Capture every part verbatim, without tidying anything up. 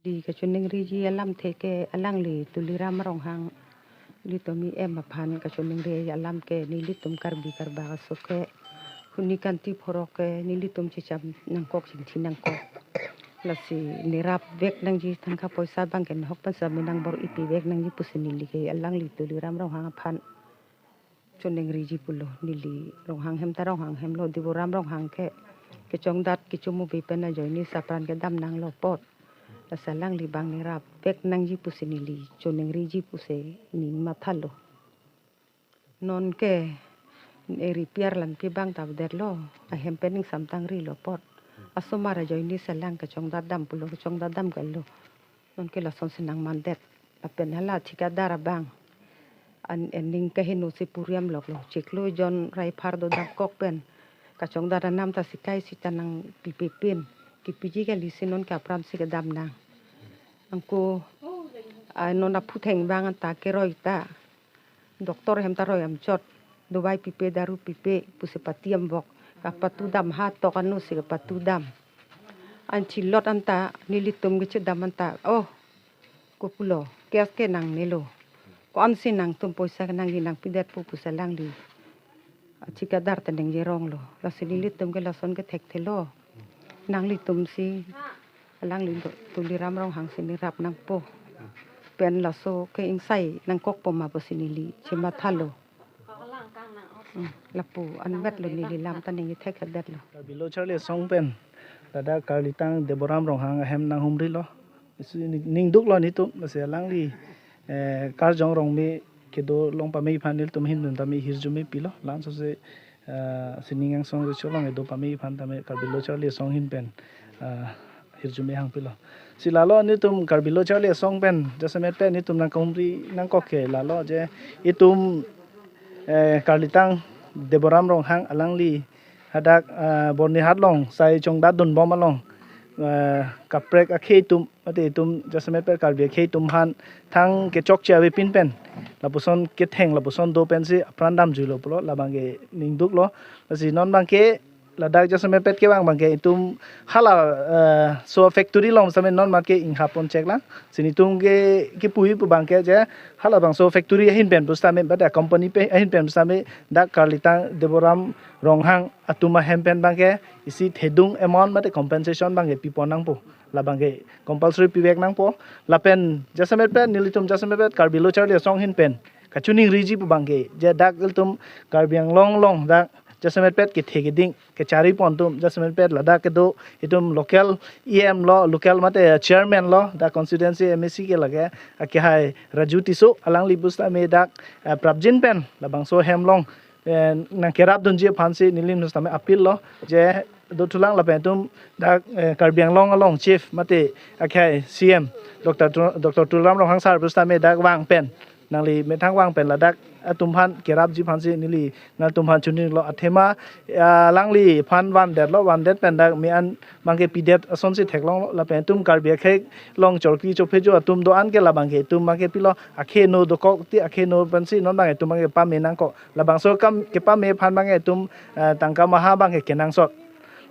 Di kachoningriji alamthe ke alangli Tuliram Ronghang, ilitum E M aphan kachoningri alam ke nelitum Karbi Karbak aso ke huni kanti phorok ke nelitum checham nangkok, chingthi nangkok. Lasi nerap vek nangji, tangka poisa abang ke nahok pen sami nangbor-ipi vek nangji pusi neli ke alangli Tuliram Ronghang aphan choningriji pulo. Neli Ronghang hem ta Ronghang hemlo, Deboram Ronghang ke kechongdat kecho mubi pen ajoine si apran kedam nanglo apot. Lasi alangli abang nerap vek nangji pusi neli choningriji pusi neli mathalo. Non ke eri piar lan pi abang ta detlo, ahem pen ning samtangrilo apot. Asomar ajoine si alang kechongdat dam pulo, kechongdat dam kalo. Non ke lasonsi nangmandet. Lapen hala thikadar abang an ening kaheno si puriam loklo. Chiklo jon rai phar do dam kok pen kachongdat anam ta sikai sita nangpipe pin. Kepiji kali si non ke apran si kedam nang. Anke, ah, non aphutheng abang anta keroi ta, doctor hem ta roi amchot, dovai pipe, daru pipe pusi patiam bok. Kapatudam, ha tok ano si kapatudam. An chilot anta, nelitum kechedam anta, oh, kopulo, case ke nangnelo. Ko-ansi nangtum poisa nangji nangpidet pu pusi alangli achikadar ta ningje ronglo. Lasi nelitum ke lason ke thekthelo. Nanglitum si alangli do, Tuliram Ronghang si nerap nangpo. Pen laso ke ingsai nangkokpo ma pusi neli chemathalo. Hmm, lapu anvetlo, neli lam ta ningje thekthedetlo. Karbi Lo Charli Asong pen ladak karlitang Deboram Ronghang ahem nanghumrilo. Isi ning, ningduklo netum, lasi alangli, eh, karjong rong me kedo long pame aphan nelitum ahin pen tame hirjume pilo. Laso si, eh, sining angsong recho long kedo pame aphan tame Karbi Lo Charli Asong ahin pen, eh, hirjume hangpilo. Si lalo netum Karbi Lo Charli Asong pen jasemet pen netum nangkahumri nangkok ke lalo je itum, eh, karlitang Deboram Ronghang alangli hadak, ah, Byrnihat along sai chongdat dunbom along, ah, kaprek akhei atum, mate itum jasemet pen Karbi akhei atum aphan thang kechokche avepin pen, lapuson ketheng lapuson do pensi apran damjuilo pulo, labang ke ningduklo. Lasi non abang ke ladak jasemet pen kevang abang ke itum hala, ah, so factory along sami non mat ke inghapon chek lang. Si netum ke kepuji pu abang ke je halabangso factory ahin pen pusitame, mate company pen ahin pen pusitame dak karlitang Deboram Ronghang atum ahem pen abang ke isi thedung amount mate compensation abang ke pipon nangpo. Labang ke compulsory pivek nangpo. Lapen jasemet pen nelitum jasemet pen Karbi Lo Charli Asong ahin pen kachoningriji pu abang ke je dak ilitum Karbi Anglong along dak jasemet pen kethe keding kecharipon atum, jasemet pen ladak kedo itum local E M lo, local mate chairman lo, dak constituency M A C ke lake akehai Raju Tisso, alangli pusitame dak, eh, prapjin pen labangso ahem along, eh, nangkerap dunji aphansi nelitum sitame appeal lo, je dothulang lapen itum dak, eh, Karbi Anglong along chief mate akehai C M Doctor Tu-, Doctor Tuliram Ronghang sir pusitame dak vang pen, nangli methang vang pen ladak atum aphan kerapji aphansi neli nangtum aphan choningrilo. Athema, ah, alangli aphan vandetlo, vandet pen dak me-an abang ke pidet asonsi theklonglo, lapen itum Karbi akhei along chorkli chophejo atum do-an ke labang ke itum abang ke pilo, akhei no dokok ti akhei no pensi non abang itum abang ke pame nangkok. Labangso akam kepame aphan abang ke itum, ah, tangka maha abang ke kenangsot.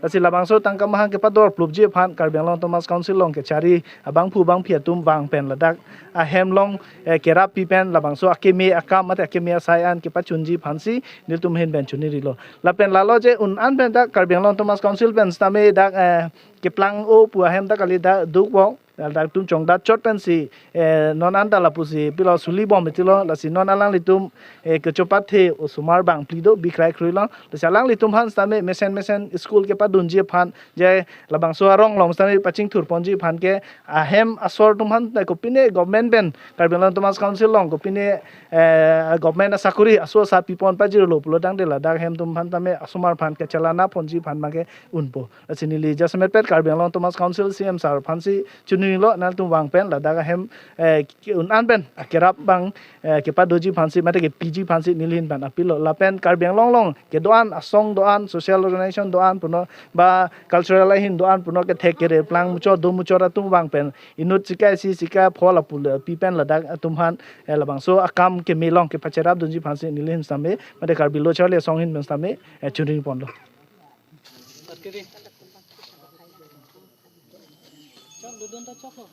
Lasi labangso tangka maha kepador plupji aphan Karbi Anglong Autonomous Council along kechari abangphu bangphi atum vang pen ladak ahem along, eh, kerap pi pen labangso akeme akam mate akeme asai an kepachunji aphansi nelitum ahin pen choningrilo. Lapen lalo je un-an pen dak Karbi Anglong Autonomous Council pen sitame dak, eh, keplang-o pu ahem dak kali dak dukbok. Ladak itum chongdat chot pensi, eh, non anta lapusi pilo suli bom itilo, lasi non alanglitum, eh, kechopathe osomar bangphli do, bikrai kruilo. Lasi alanglitum aphan sitame mesen mesen school kepadunji aphan, je labangso arong along sitame pachingthur ponji aphan ke ahem asor atum aphan ta kopine government pen, Karbi Anglong Autonomous Council along kopine, eh, government asakori aso asa pipon pajirlo pulo tangte ladak ahem atum aphan tame asomar aphan kechalana ponji aphan abang ke unpo. Lasi neli jasemet pen Karbi Anglong Autonomous Council C M sir aphansi choningrilo, nangtum vang pen ladak ahem, eh, ke un-an pen akerap abang, eh, kepadoji aphansi mate kepiji aphansi neli ahin pen appeal lo. Lapen Karbi Anglong along kedo-an asong do-an, social organization do-an puno ba cultural ahin do-an puno kethek kere plang muchot do muchot atum vang pen inut sikai isi sikai pho lapu le pi pen ladak atum aphan, eh, labangso akam keme along kepacherap dunji aphansi neli ahin sitame mate Karbi Lo Charli Asong ahin pen sitame, eh, choningri ponlo. Chok dodon ta chok lo.